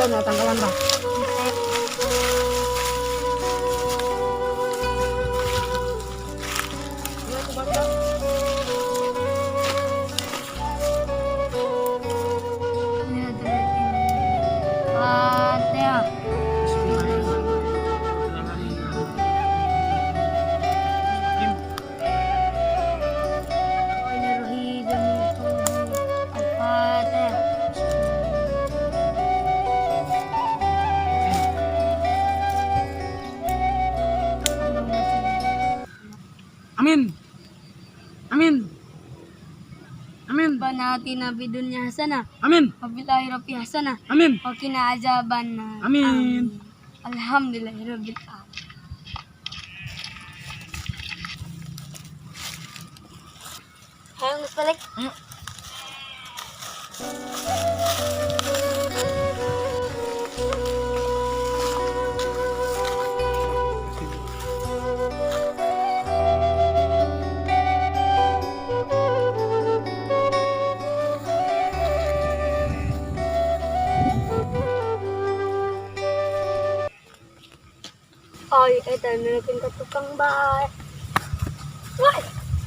Kita na tangkalan ba? Fatihah. Al-Fatihah. Amin. Amin. Amin. Rabbana atina fid dunya hasanah Amin. wa fil akhirati hasanah Amin. wa qina azabannar. Amin. Alhamdulillahirabbil alamin. Ayo geus balik. Ayo. Ay, eta nalagin ka tukang bahay. Woi,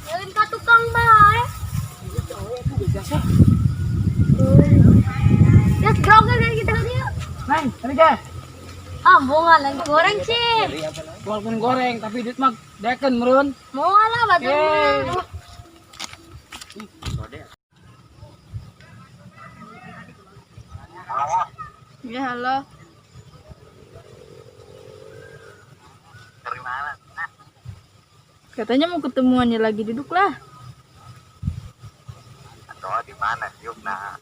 nalagin ka tukang bahay. Yes, grogi kan kita dia. Neng, tadi ka. Ah, bunga lagi goreng sih. Walaupun goreng tapi duit mah deken meureun. Mau lah batu. Eh. Ya halo. Katanya mau ketemuannya lagi, duduk lah. Atau di mana yuk nah?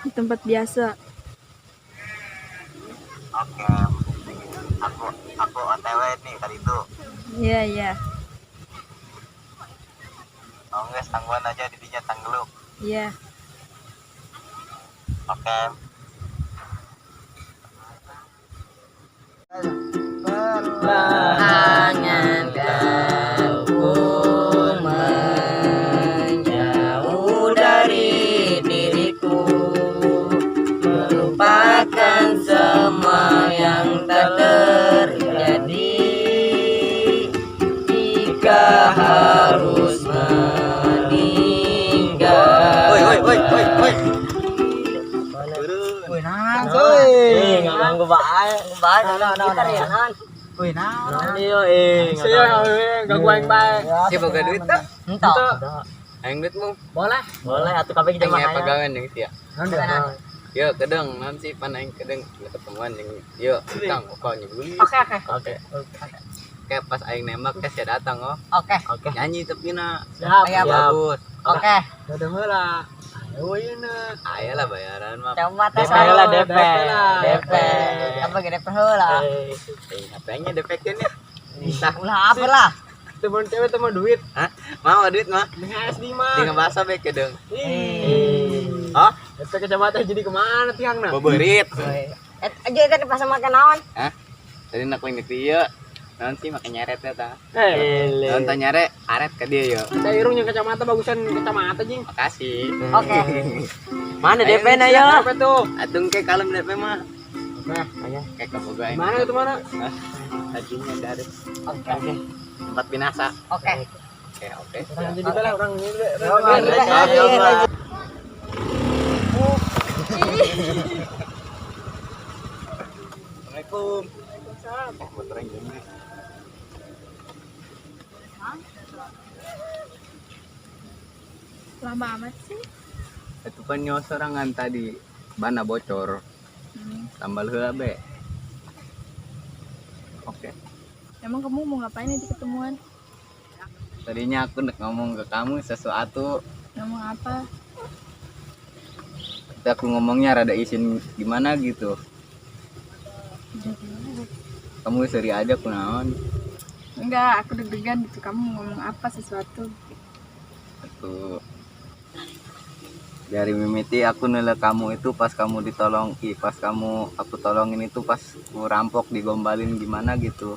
Di tempat biasa. Oke, aku OTW nih tadi itu. Iya iya. Oh enggak, tangguhan aja didinya tanggeluk. Iya. Oke. Angankan ku menjauh dari diriku, melupakan semua yang tak terjadi. Jika harus meninggal. Woi woi woi woi woi. Woi, nah, euy. Eh, nggak ganggu bae, bae. Nah, ya, non. Woi, nah. Iya, eh. Sia, ganggu aing bae. Si boga duit tak? Entah. Aing duitmu. Boleh. Boleh atuh kabeh Aing kita aya mah. pagawean jeung sia. Yo kedeng, naon sih pan aing kedeng ketemuan jeung yo utang pokoknya nyebuli. Oke, oke. Oke. Kayak pas aing nembak teh sia datang oh. Oke. Oke. Nyanyi tapi na. Siap. Siap. Bagus. Oke. Udah heula. Ayo yeuna. Aya lah bayaran mah. Coba tes DP lah, DP. DP lah. DP. Apa gede DP heula? Eh, HP-nya DP-keun ya. Tah, Ulah apa lah? Teman cewek teman duit. hah? Mau duit mah? Dengan SD mah. Dengan bahasa be kedeng. Ih. Oh, Eta kacamata jadi kemana tiang nah? boborit. Eh, aja tadi pas makan naon? Hah? Tadi nak aing ieu. Naon sih make nyeret ya tah. Eh, Naon tah nyare aret ke dia yo. kita irung yang kacamata bagusan kacamata jing. Makasih. Oke. Mana DP na yo? Apa tuh? Atung ke kalem DP mah. Oke. Kayak keboga aing. Mana itu mana? Hah? Tadinya dari Oke. tempat binasa. Oke. Oke, oke. Orang jadi lah orang ini. Siap, siap. Assalamualaikum. Waalaikumsalam. Motor yang gini. Lama amat sih. Itu kan nyosorangan tadi bana bocor. Tambal heula be. Oke. Emang kamu mau ngapain nanti ketemuan? Tadinya aku nak ngomong ke kamu sesuatu, Ngomong apa? tapi aku ngomongnya rada izin gimana gitu. Kamu seri aja kunaon. Enggak, aku deg-degan gitu. Kamu mau ngomong apa sesuatu? Aku dari mimiti aku nilai kamu itu pas kamu ditolong, ih, pas kamu aku tolongin itu pas aku rampok digombalin gimana gitu.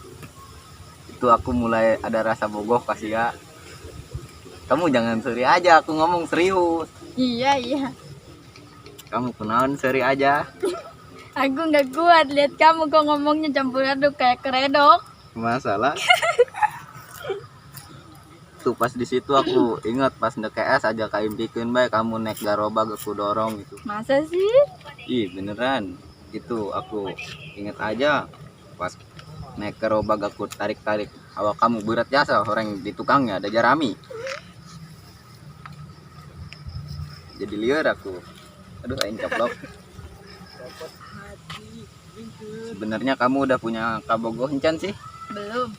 Itu aku mulai ada rasa bogoh kasih ya. Kamu jangan seri aja, aku ngomong serius. Iya, iya. Kamu kunaon seri aja. Aku nggak kuat lihat kamu kok ngomongnya campur aduk kayak keredok. Masalah. Tuh pas di situ aku ingat pas ndek KS aja kaimpikeun bae kamu naik garobag aku dorong gitu. Masa sih? Ih, beneran. Itu aku inget aja pas naik gerobak aku tarik-tarik awak kamu berat jasa orang di tukangnya ada jarami. Jadi liar aku. Aduh, aing caplok. Sebenarnya kamu udah punya kabogoh encan sih? Belum.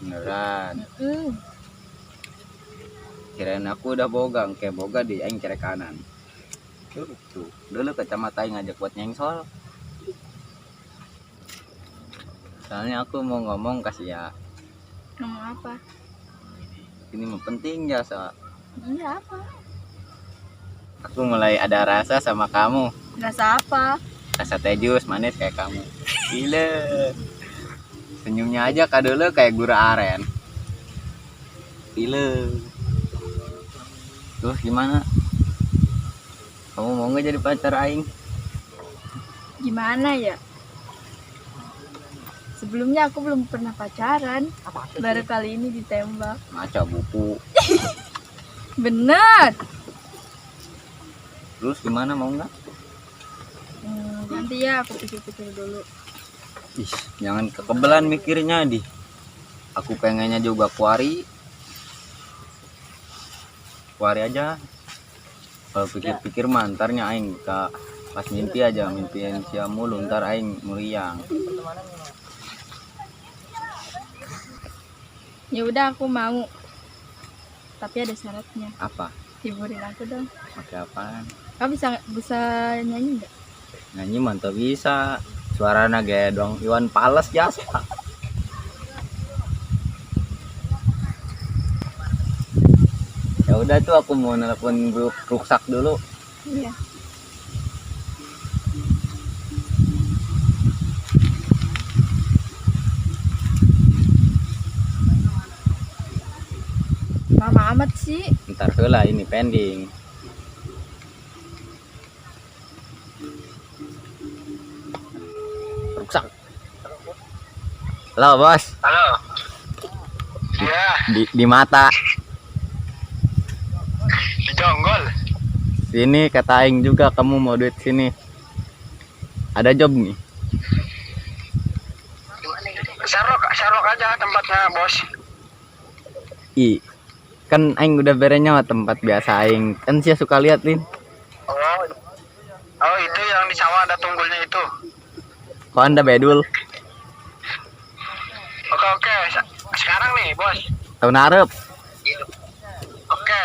Beneran. Mm. Kirain aku udah boga, kayak boga di aing kiri kanan. Tuh, dulu kacamata aing ngajak buat nyengsol. Soalnya aku mau ngomong kasih ya. Ngomong apa? Ini mah penting jasa. Iya apa? Aku mulai ada rasa sama kamu. Rasa apa? Rasa teh jus manis kayak kamu. Gila. Senyumnya aja kadulu kayak gura aren. Gila. Terus gimana? Kamu mau nggak jadi pacar aing? Gimana ya? Sebelumnya aku belum pernah pacaran. Baru kali ini ditembak. Ngaca buku. Bener. Terus gimana, mau nggak? Nanti ya aku pikir-pikir dulu. Ih, jangan kekebelan mikirnya di. Aku pengennya juga kuari. Kuari aja. Kalau pikir-pikir mah ntarnya aing ke pas mimpi aja mimpiin sia mulu ntar aing muriang. Ya udah aku mau. Tapi ada syaratnya. Apa? Hiburin aku dong. Pakai apaan? Kamu bisa bisa nyanyi nggak? Nyanyi mantap bisa. Suarana gaya dong Iwan Fals jasa. Ya udah tuh aku mau nelpon grup ruksak dulu. Iya. Lama amat sih. Ntar heula ini pending. Ruksak. Halo bos. Halo. Iya, Di mata. di Jonggol. Sini kata aing juga kamu mau duit sini. Ada job nih. Sarok, sarok aja tempatnya, Bos. I kan aing udah berenya mah tempat biasa aing. Kan sia suka lihat Lin. Oh. Oh, itu yang di sawah ada tunggulnya itu. Kok anda bedul? Oke, oke. Sekarang nih, Bos. Tahun hareup. Oke.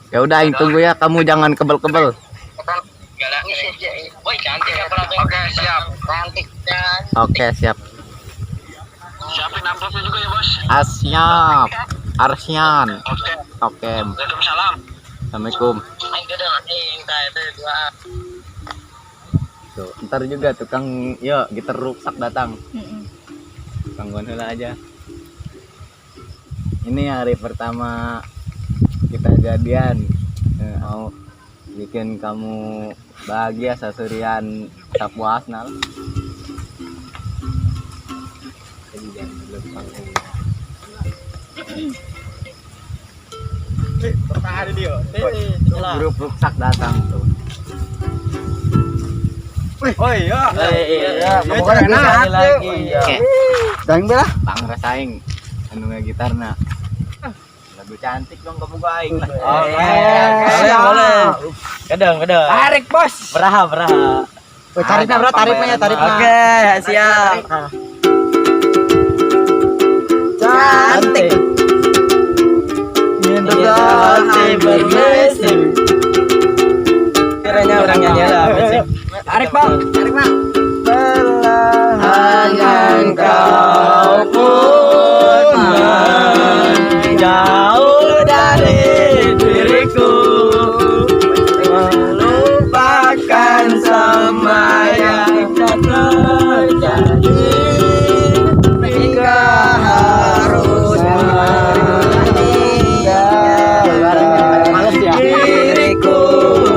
Ya udah aing tunggu ya, kamu jangan kebel-kebel. Oke, siap. Oke, siap. Siapin amplopnya juga ya, Bos. Asyap. Arsian. Oke. Oke. Waalaikumsalam. Assalamualaikum. Tuh, ntar juga tukang yo gitar ruksak datang. Gangguan heula aja. Ini hari pertama kita jadian. Mau bikin kamu bahagia sasurian sapuasna lah. Jadi jangan belum panggung. Grup ruksak datang tuh. Oh iya. Iya, pokoknya sekali enak. lagi. Iya. Dang belah. Pang rasaing anu gitarna. Lagu cantik dong kamu aing lah. Oke, boleh, boleh. Kadang, kadang. Tarik, Bos. Beraha, beraha. Tarifnya, bro, tarifnya ya, tarifnya. Oke, siap. Cantik. Hati bermusik. Kiranya orang nyanyi lah, apa sih? Tarik, Bang. Tarik, Bang. Perlahan kau pun menjauh dari diriku, melupakan semua yang telah terjadi, hingga harus meninggalkan Males ya. diriku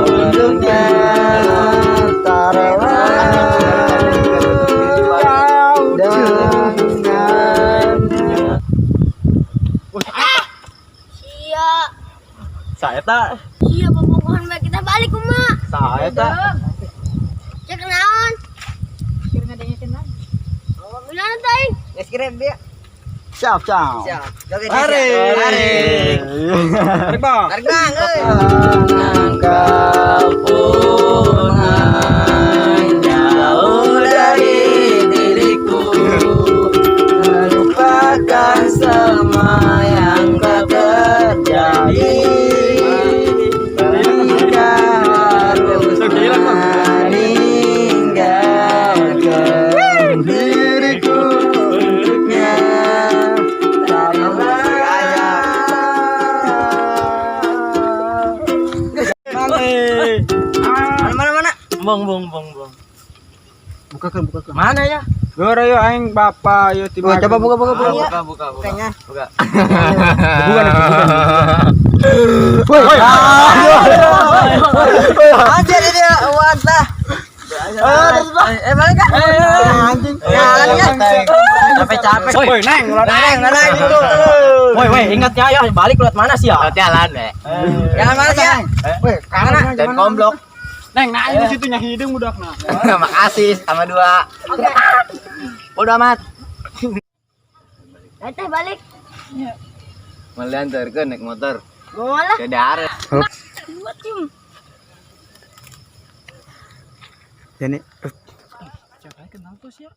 untuknya. Saeta. Iya, bobogohan bae kita balik kumaha? Saeta. Cek naon? Kira ngadengekeun lagi. Oh, benar teh. Geus kira dia. Siap, siap. Siap. Joget. Tarik. Tarik. Tarik, Bang. Tarik Bang, euy. Kau pun jauh dari diriku, melupakan semua yang telah terjadi. Jika harus meninggalkan diriku untuknya, tak Mana mana mana. Bong bong bong bong. Bukakan, bukakan. Mana ya? Gora yo aing bapak yo tiba. Oh, coba buka buka buka. Buka buka buka. Kayaknya. Buka. Bukan bukan. Woi. Anjir ini wadah. Eh balik kan? Anjing. Jalan ya. Capek-capek. Woi, neng, Neng, neng, dulu. Woi, woi, ingat ya, ya balik lewat mana sih ya? Jalan, be. Jalan mana sih ya? Woi, kanan Dan komblok. Neng, nah ini situ nya hidung budak nah. Makasih sama dua. Oke. Bodo amat. Ayo teh balik. Mau diantarkeun naik motor. Mau lah. Ke darat. Dua tim. Ini Siapa kenal tuh sih ya?